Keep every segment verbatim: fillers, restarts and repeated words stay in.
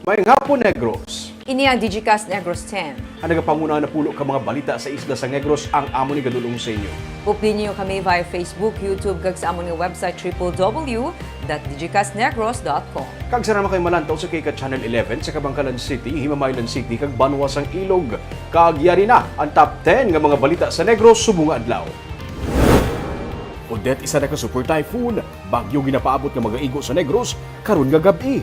Maayong hapon, Negros. Ini ang Digicast Negros ten. Ang nagapanguna na pulo ka mga balita sa isla sa Negros ang amon igadul-ong sa inyo. Updi ninyo kami via Facebook, YouTube, kag sa amon nga website, triple W dot digicastnegros dot com. Kag sa naman kay malantaw sa kay ka Channel eleven sa Kabangkalan City, Himamaylan City, kag Banwa sang Ilog. Kag yari na ang top ten nga mga balita sa Negros subong nga adlaw. Odette, isa na ka super typhoon, bagyo ginapaabot nga magaigo sa Negros karon nga gab-i.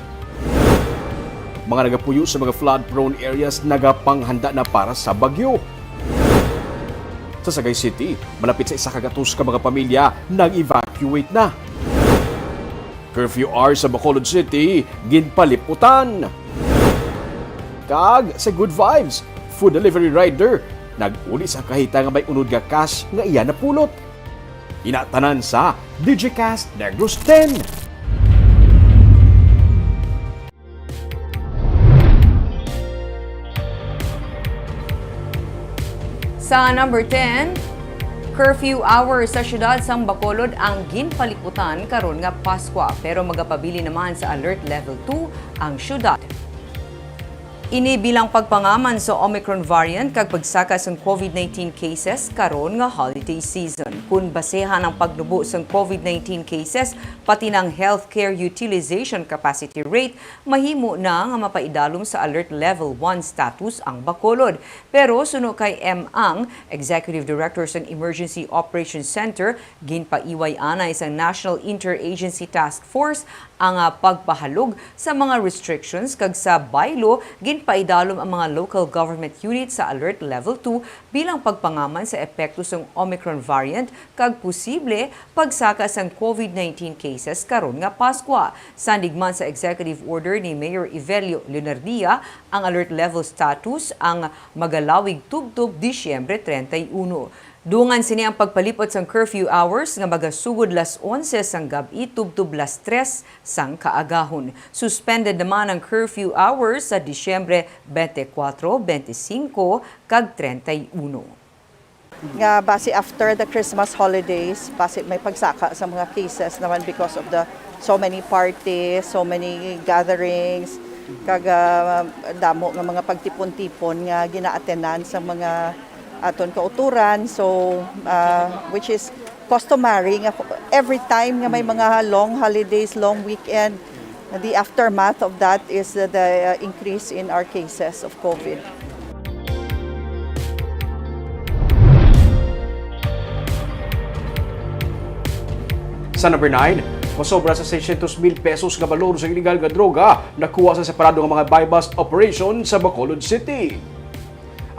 Mga nagapuyo sa mga flood-prone areas nagapanghanda na para sa bagyo. Sa Sagay City, malapit sa isa ka gatos ka mga pamilya nag-evacuate na. Curfew hours sa Bacolod City ginpaliputan. Kag sa Good Vibes, food delivery rider nag-uli sa kahita nga may unod nga cash nga iya napulot. Ina tanan sa Digicast Negros ten. Sa number ten, curfew hours sa siyudad sang Bacolod ang ginpaliputan karon nga Paskwa, pero magapabilin naman sa Alert Level two ang siyudad. Ini bilang pagpangaman sa Omicron variant kag pagsaka sang COVID nineteen cases karon nga holiday season. Kon basehan ang pagnubo sang COVID nineteen cases pati na ang healthcare utilization capacity rate, mahimo na nga mapaidalom sa Alert Level one status ang Bacolod. Pero suno kay M. Ang, Executive Director sang Emergency Operations Center, ginpaiway anay sang National Interagency Task Force ang, ah, pagpahalog sa mga restrictions, kag sa baylo ginpaidalom ang mga local government unit sa Alert Level two bilang pagpangaman sa epekto sang Omicron variant kag posible pagsaka sang COVID nineteen cases karon nga Paskwa. Sandig man sa executive order ni Mayor Evelio Leonardia, ang alert level status ang magalawig tubtob Disyembre treinta y uno. Dungan sini ang pagpalipot sang curfew hours nga magasugod las onse sang gab-i tubtob las tres sang kaagahon. Suspended naman ang curfew hours sa Disyembre twenty-four, twenty-five, kag treinta y uno. Nga basi after the Christmas holidays, basi may pagsaka sa mga cases naman because of the so many parties, so many gatherings, kag ah, damo nga mga pagtipon-tipon nga gina-attenan sa mga aton kauturan. So, ah, which is customary nga every time nga may mga long holidays, long weekend, the aftermath of that is the uh, increase in our cases of COVID. Sa number nine, masobra sa seiscientos mil pesos nga balor sa iligal nga droga nakuha sa separado nga mga buy-bust operation sa Bacolod City.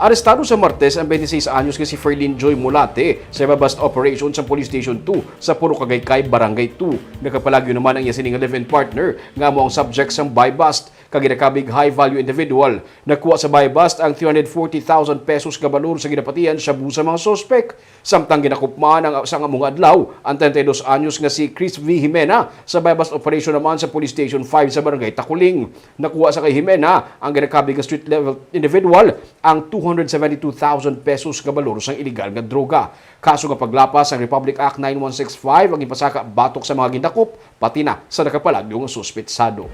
Arestado sa Martes ang twenty-six anyos nga si Ferlin Joy Mulate sa buy-bust operation sa Police Station two sa Purok Agaycay, Barangay two. Nakapalagyo naman ang iya sini nga live-in partner nga amo ang subject sang buy-bust kag ginakabig high-value individual. Nakuha sa buy-bust ang three hundred forty thousand pesos nga balor sa ginapatihan shabu sa mga suspek. Samtang ginakupman ang, sang amo nga adlaw ang treinta y dos anyos nga si Chris V. Jimena sa buy-bust operation naman sa Police Station five sa Barangay Taculing. Nakuha sa kay Jimena ang ginakabig nga street-level individual ang two hundred seventy-two thousand pesos nga balor sang iligal nga droga. Kaso nga paglapas sang Republic Act nine one six five ang ipasaka batok sa mga gindakop pati na sa nakapalagyo nga suspetsado.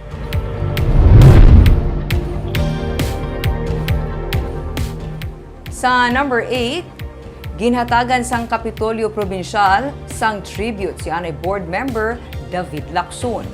Sa number eight, ginhatagan sang Kapitolyo Probinsyal sang tribute si anay board member David Lacson.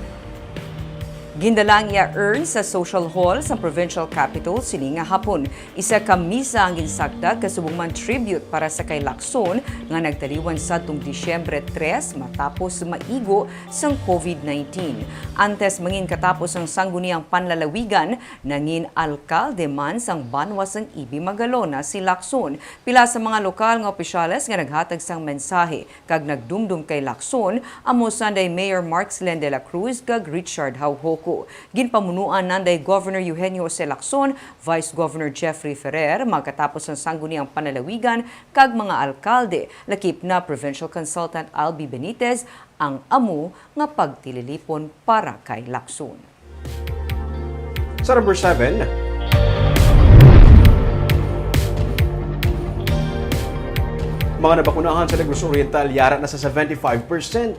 Gindala ang iya urn sa Social Hall sa Provincial Capitol sini nga hapon. Isa ka misa ang ginsakdag kasubong man tribute para sa kay Lacson nga nagtaliwan sadtong Disyembre tres matapos maigo sang COVID nineteen. Antes mangin katapos ang sangguniang panlalawigan, nangin alkalde man sang banwa sang Ibi Magalona si Lacson. Pila sa mga lokal nga opisyales nga naghatag sang mensahe kag nagdumdom kay Lacson amo sanday Mayor Mark Slen de la Cruz kag Richard Jaujoco. Ginpamunuan nanday Governor Eugenio Jose Lacson, Vice Governor Jeffrey Ferrer, magkatapos sang sangguniang panlalawigan kag mga alkalde, lakip na Provincial Consultant Albi Benitez, ang amo nga pagtililipon para kay Lacson. Sa number seven, mga nabakunahan sa Negros Oriental yara na sa seventy-five percent.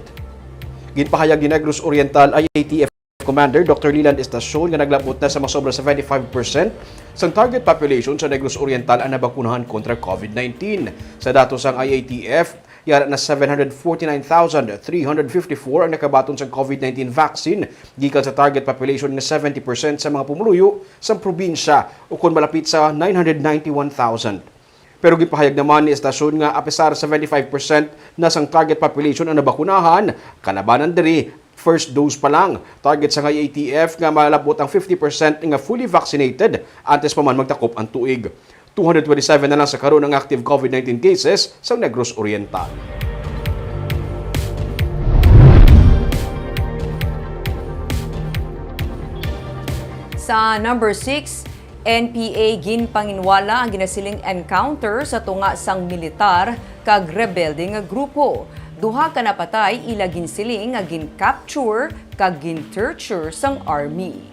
Ginpahayag ni Negros Oriental I A T F Commander Doctor Leland Estacion nga naglabot na sa masobra seventy-five percent sang target population sa Negros Oriental ang nabakunahan kontra COVID nineteen. Sa datos sang I A T F, yara na seven hundred forty-nine thousand three hundred fifty-four ang nakabaton sang COVID nineteen vaccine gikan sa target population nga seventy percent sa mga pumuluyo sang probinsya, ukon malapit sa nine hundred ninety-one thousand. Pero ginpahayag naman ni Estacion nga apesar seventy-five percent na sang target population ang nabakunahan, kalabanan diri, first dose pa lang. Target sang I A T F nga malabot ang fifty percent nga fully vaccinated antes pa man magtakop ang tuig. Two hundred twenty-seven na lang sa karon ang active COVID nineteen cases sa Negros Oriental. Sa number six, N P A ginpanginwala ang ginasiling encounter sa tunga sang militar kag rebelde nga grupo. Duha ka napatay ila ginsiling nga gin-capture kag gin-torture sang army.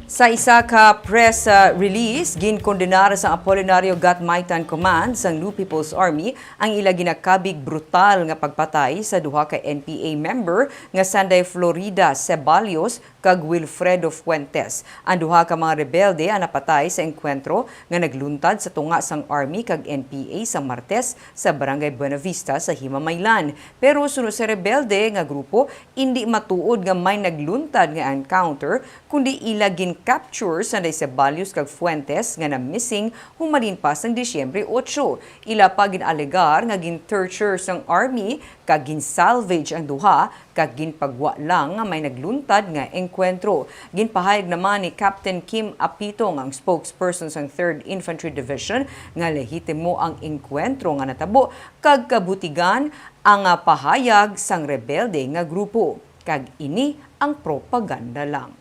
Sa isa ka press, ah, release, ginkondenar sang Apolinario Gatmaitan Command sang New People's Army ang ila ginakabig brutal nga pagpatay sa duha ka N P A member nga sanday Florida Ceballos kag Wilfredo Fuentes. Ang duha ka mga rebelde ang napatay sa engkwentro nga nagluntad sa tunga sang Army kag N P A sa Martes sa Barangay Buenavista sa Himamaylan. Pero suno sa rebelde nga grupo, indi matuod nga may nagluntad nga encounter, kundi ila gin-capture sanday Ceballos kag Fuentes nga na-missing humalin pa sang Disyembre otso. Ila pa gin-alegar nga gin-torture sang army kag gin-salvage ang duha kag ginpagwa lang nga may nagluntad nga engkwentro. Ginpahayag naman ni Captain Kim Apitong, ang spokesperson sang Third Infantry Division, nga lehitimo ang engkwentro nga natabo kag kabutigan ang, ah, pahayag sang rebelde nga grupo, kag ini ang propaganda lang.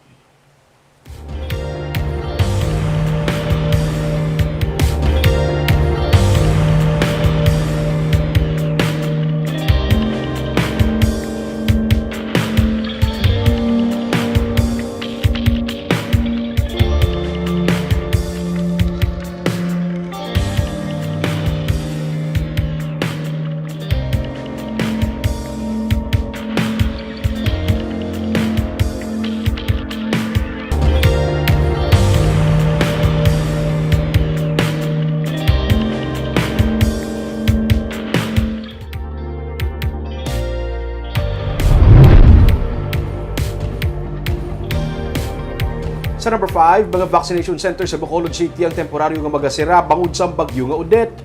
Sa number five, mga vaccination center sa Bacolod City ang temporaryo nga magasira bangod sa bagyo nga Odette.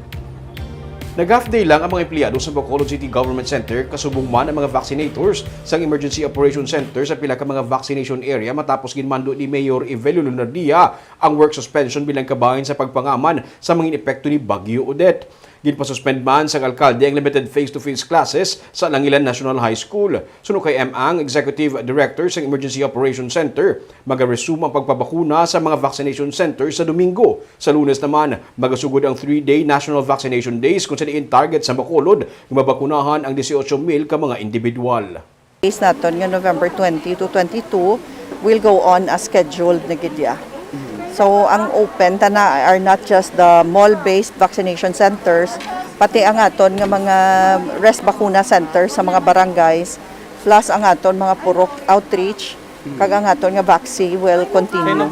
Nag-half day lang ang mga empleyado sa Bacolod City Government Center, kasubong man ang mga vaccinators sang Emergency Operation Center sa pila ka mga vaccination area matapos ginmando ni Mayor Evelio Lunardia ang work suspension bilang kabahin sa pagpangaman sa mga epekto ni Bagyo Odette. Ginpasuspend man sang alkalde ang limited face-to-face classes sa Langilan National High School. Suno kay M. Ang, Executive Director sang Emergency Operation Center, maga-resume ang pagpabakuna sa mga vaccination center sa Domingo. Sa Lunes naman, magasugod ang three-day National Vaccination Days, kung sa diin target sa Bacolod nga mabakunahan ang dieciocho mil ka mga individual. Days naton nga November twenty to twenty-two will go on as scheduled na gid ya. So, ang open tana are not just the mall-based vaccination centers, pati ang aton nga mga rest bakuna centers sa mga barangays, plus ang aton mga purok outreach, kag ang aton nga vaccine will continue.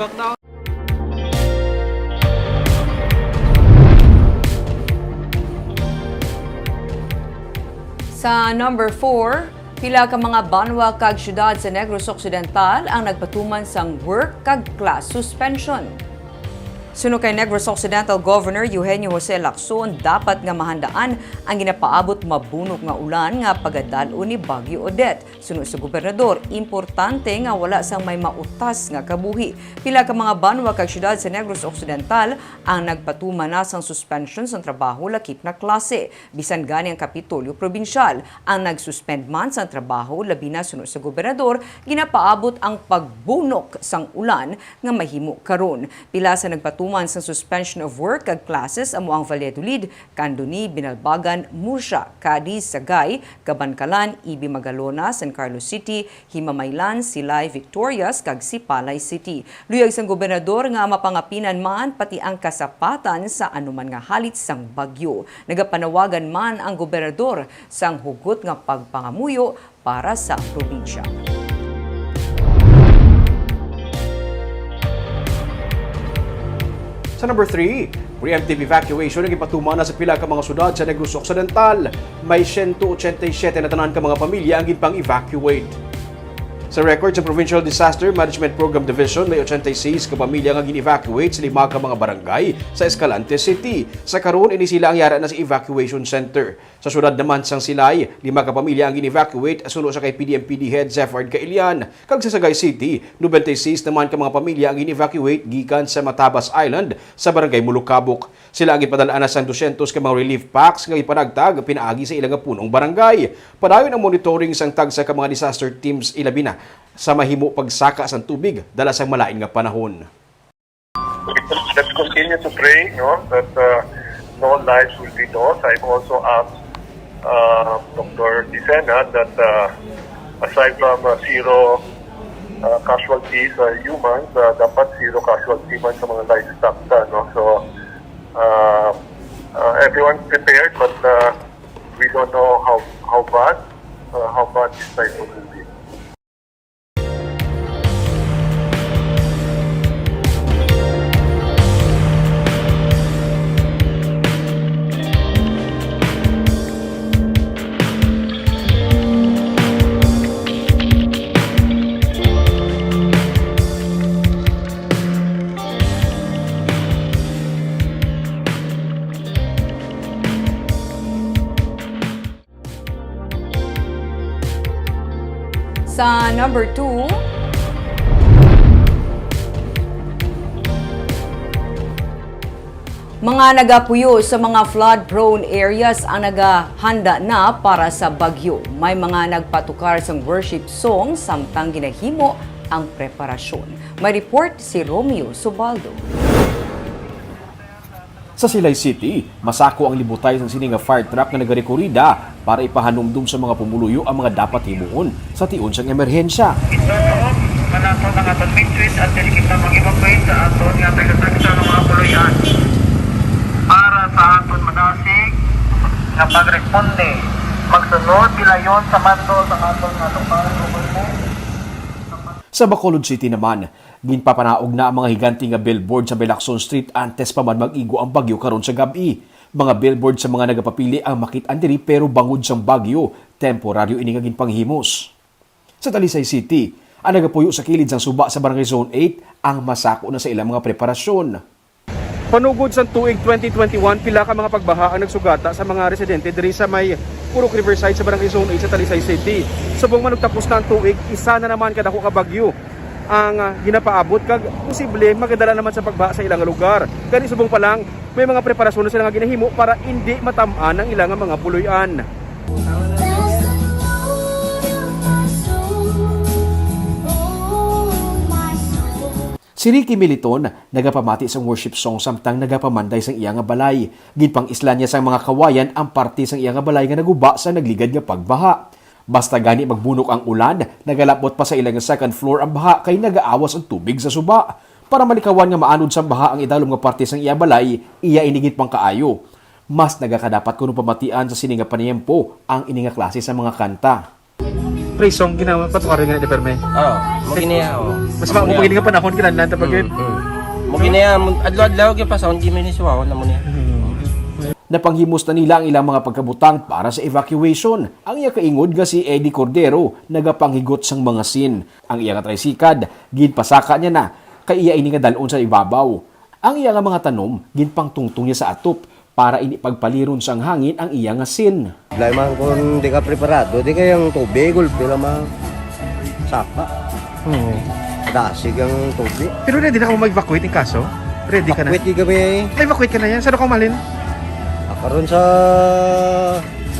Sa number four, pila ka mga banwa kag syudad sa Negros Occidental ang nagpatuman sang work kag class suspension. Suno kay Negros Occidental Governor Eugenio Jose Lacson, dapat nga mahandaan ang ginapaabot mabunok nga ulan nga pagadal-on ni Bagyo Odette. Suno sa gobernador, importante nga wala sang may mautas nga kabuhi. Pila ka mga banwa kag syudad sa Negros Occidental ang nagpatuman na sang suspension sang trabaho lakip na klase. Bisan gani ang Kapitolyo Probinsyal ang nag-suspend man sang trabaho, labi na suno sa gobernador, ginapaabot ang pagbunok sang ulan nga mahimo karon. Pila sa nagpatuman sang suspension of work kag classes amo ang Valladolid, Candoni, Binalbagan, Murcia, Cadiz, Sagay, Kabankalan, Ibi, Magalona, San Carlos City, Himamaylan, Silay, Victorias, kag Sipalay City. Luyag sang gobernador nga mapangapinan man pati ang kasapatan sa anuman nga halit sang bagyo. Nagapanawagan man ang gobernador sang hugot nga pagpangamuyo para sa probinsya. Sa number three, preemptive evacuation ang ipatuman na sa pila ka mga syudad sa Negros Occidental. May siyento ochenta y siyete na tanan ka mga pamilya ang ginpang-evacuate. Sa record sa Provincial Disaster Management Program Division, may ochenta y seis ka pamilya nga gin-evacuate sa lima ka mga barangay sa Escalante City. Sa karon, ini sila ang yara na sa evacuation center. Sa syudad naman sang Silay, lima ka pamilya ang gin-evacuate suno sa kay P D M P D Head Zefard Cailian, kag sa Sagay City, noventa y seis naman ka mga pamilya ang gin-evacuate gikan sa Matabas Island sa Barangay Mulukabok. Sila ang ginpadal-an na sang dusyentos ka mga relief packs nga gipanagtag pinaagi sa ila nga punong barangay. Padayon ang monitoring sang tagsa ka mga disaster teams, ilabi na sa mahimo pagsaka sang tubig dala sang malain nga panahon. Let's continue to pray, no, that uh, no lives will be lost. I've also asked uh, Doctor Dicena that uh, aside from uh, zero uh, casualties, uh, humans, uh, dapat zero casualty man sa mga livestock ta, no? So, uh, uh, everyone's prepared, but uh, we don't know how how bad uh, how bad this typhoon will be. Sa number two, mga nagapuyo sa mga flood-prone areas ang nagahanda na para sa bagyo. May mga nagpatukar sang worship song samtang ginahimo ang preparasyon. May report si Romeo Subaldo. Sa Silay City, masako ang libutay sang sini nga fire truck nga nagarekorida para ipahanumdom sa mga pumuluyo ang mga dapat himuon sa tion sang emerhensya. Ito, manasa ang aton main switch at dili kita mag-evacuate sa aton nga taga-taga nga mga puloy-an. Para sa aton madasig nga pagresponde, magsunod gilayon sa mando sa aton nga lokal government. Sa Bacolod City naman, ginpapanaog na ang mga higante nga billboard sa may Lacson Street antes pa man mag-igo ang bagyo karon sa gab-i. Mga billboard sa mga nagapapili ang makit-an diri, pero bangod sang bagyo, temporaryo ini nga ginpanghimos. Sa Talisay City, ang nagapuyo sa kilid sang suba sa Barangay Zone eight ang masako na sa ilang mga preparasyon. Panugod sang tuig twenty twenty-one, pila ka mga pagbaha ang nagsugata sa mga residente diri sa may Purok Riverside sa Barangay Zone eight sa Talisay City. Subong man og tapos na ang tuig, isa na naman kadako ka bagyo ang, ah, ginapaabot, kag posible magadala naman sa pagbaha sa ilang lugar. Gani, subong pa lang, may mga preparasyon na sila nga ginahimo para indi matam-an ang ilang mga puloy-an. Si Ricky Militon nagapamati sang worship song samtang nagapamanday sang iya nga balay. Ginpang-isla niya sang mga kawayan ang parte sang iya nga balay nga naguba sa nagligad nga pagbaha. Basta gani magbunok ang ulan, nagalabot pa sa ila nga second floor ang baha kay nagaawas ang tubig sa suba. Para malikawan nga maanod sang baha ang idalom nga parte sang iya balay, iya ini ginpangkaayo. Mas nagakadapat kuno pamatian sa sini nga paniyempo ang ini nga klase sa mga kanta. Praise song, ginawa, patukarin nga na di perme. Oo, mo gini, oo. Mas ma-, mo gini nga panahon, kinahanglan ta pag yun. Mm, mm. Mo gini, ah, mun-, adlaw-adlaw, gyud pa sound, gini ni suwawon na mo niya. Napanghimos na nila ang ilang mga pagkabutang para sa evacuation. Ang iya kaingod nga si Eddie Cordero nagapanghigot sang mga sin. Ang iya nga tricycad, ginpasaka niya na, kay iya ini nga dal-on sa ibabaw. Ang iya nga mga tanom, ginpangtungtong niya sa atop para indi pagpaliron sang hangin ang iya nga sin. Lain man kung di ka preparado, di kay ang tubig, gulpi lang man. Sapa. Oo. Dasig ang tubig. Pero ready na ka mag-evacuate in kaso? Ready ka na? Evacuate di kami. Ay, evacuate ka na yan? Saan ka umalin? Ah, karon sa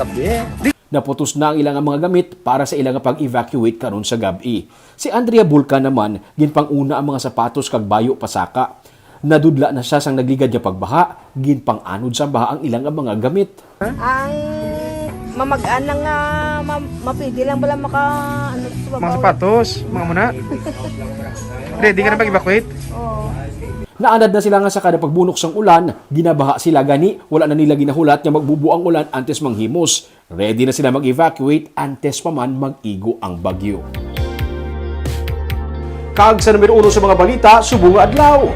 gabi eh. Naputos na ang ilang mga gamit para sa ilang pag-evacuate karon sa gab-i. Si Andrea Bulca naman, ginpanguna ang mga sapatos kag bayo pasaka. Nadudla na siya sang nagligad nga pagbaha, ginpang-anod sang baha ang ilang mga gamit. Ang mamag-an lang nga ma-, mapwede lang bala maka, ano, sa babaw. Mga sapatos, mga muna. Ready ka na mag-evacuate? Oo. Naanad na sila nga sa kada pagbunok sang ulan, ginabaha sila, gani wala na nila ginahulat nga magbubo ang ulan antes manghimos. Ready na sila mag-evacuate antes pa man mag-igo ang bagyo. Kag sa numero uno sa mga balita subong nga adlaw.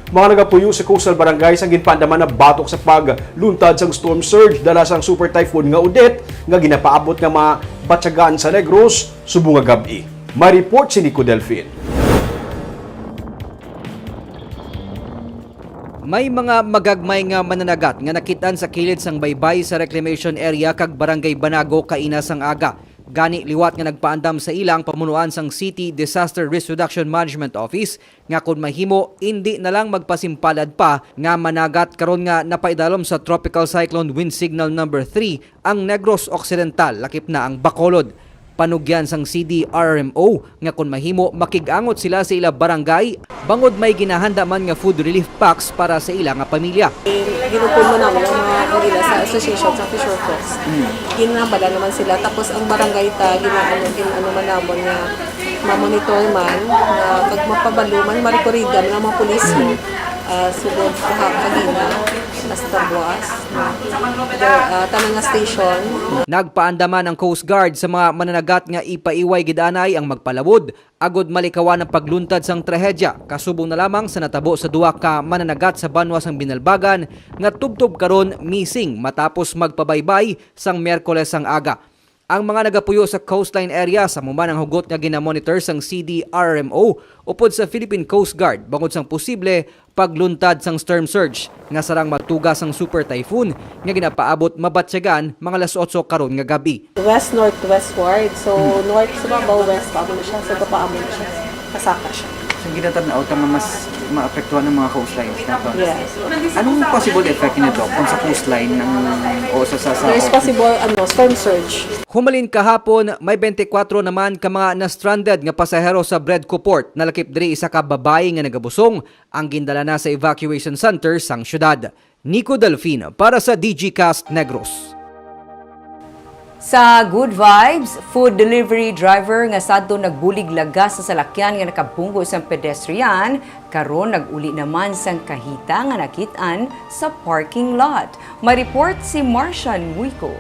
Mga nagapuyo sa coastal barangays ang ginpaandaman na batok sa pagluntad sang storm surge dala sang Super Typhoon nga Odette nga ginapaabot nga mabatyagan sa Negros subong nga gab-i. May report si Nico Delfin. May mga magagmay nga mananagat nga nakit-an sa kilid sang baybay sa reclamation area kag Barangay Banago kaina sang aga. Gani, liwat nga nagpaandam sa ila ang pamunuan sang City Disaster Risk Reduction Management Office nga kon mahimo, indi na lang magpasimpalad pa nga managat karon nga napaidalom sa Tropical Cyclone Wind Signal Number Three ang Negros Occidental, lakip na ang Bacolod. Panugyan sang C D R R M O nga kon mahimo, makig-angot sila sa ila barangay bangod may ginahanda man nga food relief packs para sa ila nga pamilya. Ginupon mo naman ang mga, ang ila sa association sa Fisher Folks. Ginambala naman sila. Tapos ang barangay ta, ginaano, ginaano man namon nga ma-monitor man, nga kag mapabalo man, marikurigan man ang mga pulis mo. Ah, sugod kaha-, kagina, hasta buwas. Ah, tanan nga station. Nagpaandaman ang Coast Guard sa mga mananagat nga ipaiway gid anay ang magpalawod agod malikawan ang pagluntad sang trahedya, kasubong na lamang sa natabo sa duha ka mananagat sa banwa sang Binalbagan nga tubtob karon missing matapos magpabaybay sang Miyerkules sang aga. Ang mga nagapuyo sa coastline area, amo man ang hugot nga ginamonitor sang C D R R M O upod sa Philippine Coast Guard bangod sang posible pagluntad sang storm surge nga sarang magtuga sang super typhoon nga ginapaabot mabatyagan mga alas otso karon nga gab-i. West-northwestward. So, north sa babaw, west pa mo siya. So, papaamo na siya. Kasaka siya. So, ginatanaw ta nga mas maapektuhan ang mga coastlines naton. Yes. Anong possible effect nito kung sa coastline ng, o sa, sa, sa There's possible, ano, storm surge. Humalin kahapon, may twenty-four naman ka mga na-stranded nga pasahero sa Bredco Port. Nalakip diri isa ka babayi nga nagabusong ang gindala na sa evacuation center sang syudad. Nico Delfin para sa D G Cast Negros. Sa Good Vibes, food delivery driver nga sadto nagbulig lagas sa salakyan nga nakabunggo sang pedestrian, karon nag-uli naman sang kahita nga nakit-an sa parking lot. May report si Marcian Muico.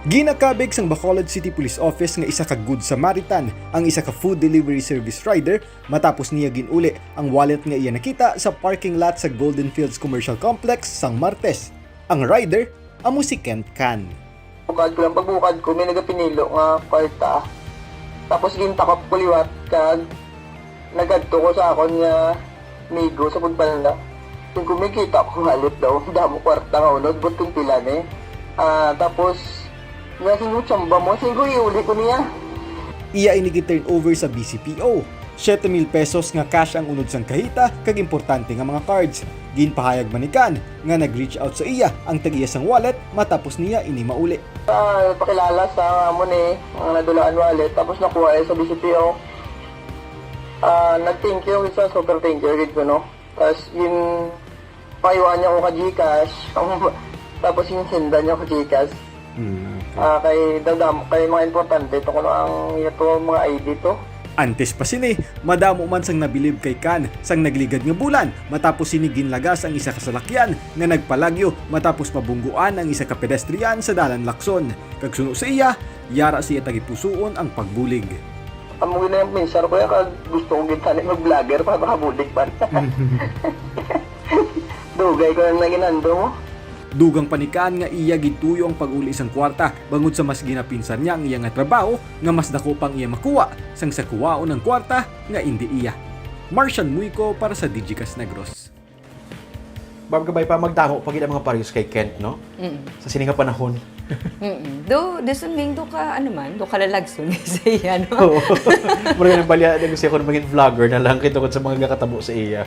Ginakabig sang Bacolod City Police Office nga isa ka Good Samaritan ang isa ka food delivery service rider matapos niya gin-uli ang wallet nga iya nakita sa parking lot sa Golden Fields Commercial Complex sang Martes. Ang rider amo si Kent Can. Bukad ko lang, pagbukad ko, may nagapinilo nga kwarta. Tapos gintakop ko liwat kag nagadto ko sa akon nga migo sa pagpalda. Kung kumikita ko, halit daw, damo kwarta nga unod, but kung pila ni. Ah, tapos, nga sino chamba mo, sige, iuli ko niya. Iya ini gi-turn over sa B C P O. Siete mil pesos nga cash ang unod sang kahita kag importante nga mga cards. Ginpahayag man ni Can nga nag-reach out sa iya ang tag-iya sang wallet matapos niya ini mauli. Ah, pakilala sa amo ni ang nadulaan wallet, tapos nakuha sa B C P O. Ah, nag-thank you, sa super thank you gid ko, no? Tas yun, payuan niya ko ka GCash. Tapos yung sendan niya ko GCash. Mm, okay. Ah, kay dadam, kay mga importante to, kuno ang ito, mga I D to. Antes pa sini, madamo man sang nabilib kay Can sang nagligad nga bulan, matapos sini ginlagas ang isa ka salakyan nga nagpalagyo matapos mabungguan ang isa ka pedestrian sa dalan Lacson. Kag suno sa iya, yara siya tagipusuon ang pagbulig. Amo gid na yung pinsar ko, ya, kag gusto ko gid tani mag-vlogger para makabulig pa. Dugay ko na ginando mo. Dugang pa ni Can nga iya gid tuyo ang pag-uli sang kwarta, bangod sa mas ginapinsar niya ang iya nga trabaho nga mas dako pang iya makuha sang sa kuwaon ang kwarta nga indi iya. Marcian Muico para sa Digicast Negros. Barb, kabay pa, magdaho pa gid ang mga pares kay Kent, no? Mm. Sa sini nga panahon. Mm-mm. Do, disun ming do ka, ano man, do ka lalagson sa iya, no? Oo. Mura nga nang balya, nag-, siya ko na maging vlogger na lang, kay tungod sa mga gakatabo sa iya.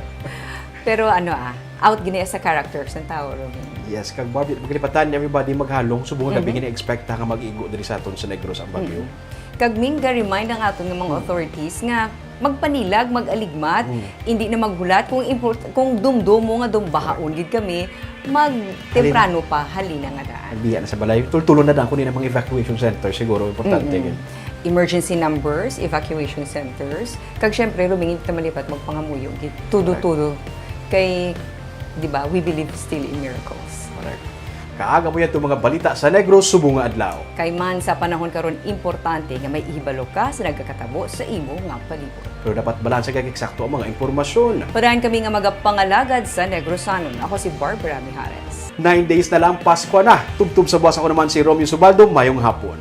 Pero ano, ah, out gini sa character sa tao, Robin. Yes, kag Barb, maglipatan, everybody maghalong, subong nga Mhm. gini-expect ta nga mag-igo diri sa aton sa Negros ang bagyo. Mm. Kag ming ga-remind ang aton nga mga Mm. authorities nga magpanilag, mag-aligmat, Mm. indi na maghulat. Kung import-, kung dumdum mo nga dumbahaon gid kami, magtemprano pa, halina nga daan. Magbiya na sa balay. Tultulon na daan kuno ang mga evacuation center, siguro, importante Mm-mm. gid. Emergency numbers, evacuation centers. Kag syempre, rumingin kita malipat, magpangamuyo gid. Tudo-tudo. Correct. Kay, di ba, we believe still in miracles. Correct. Kaag amo yan itong mga balita sa Negros subong nga adlaw. Kay man sa panahon karon, importante nga may ihibalo ka sa nagakatabo sa imo nga palibot. Pero dapat balanse kag eksakto ang mga impormasyon. Padayon kami nga magapangalagad sa Negrosanon. Ako si Barbara Mijares. Nine days na lang, Pasko na. Tubtob sa buwas, ako naman si Romeo Subaldo. Mayong hapon.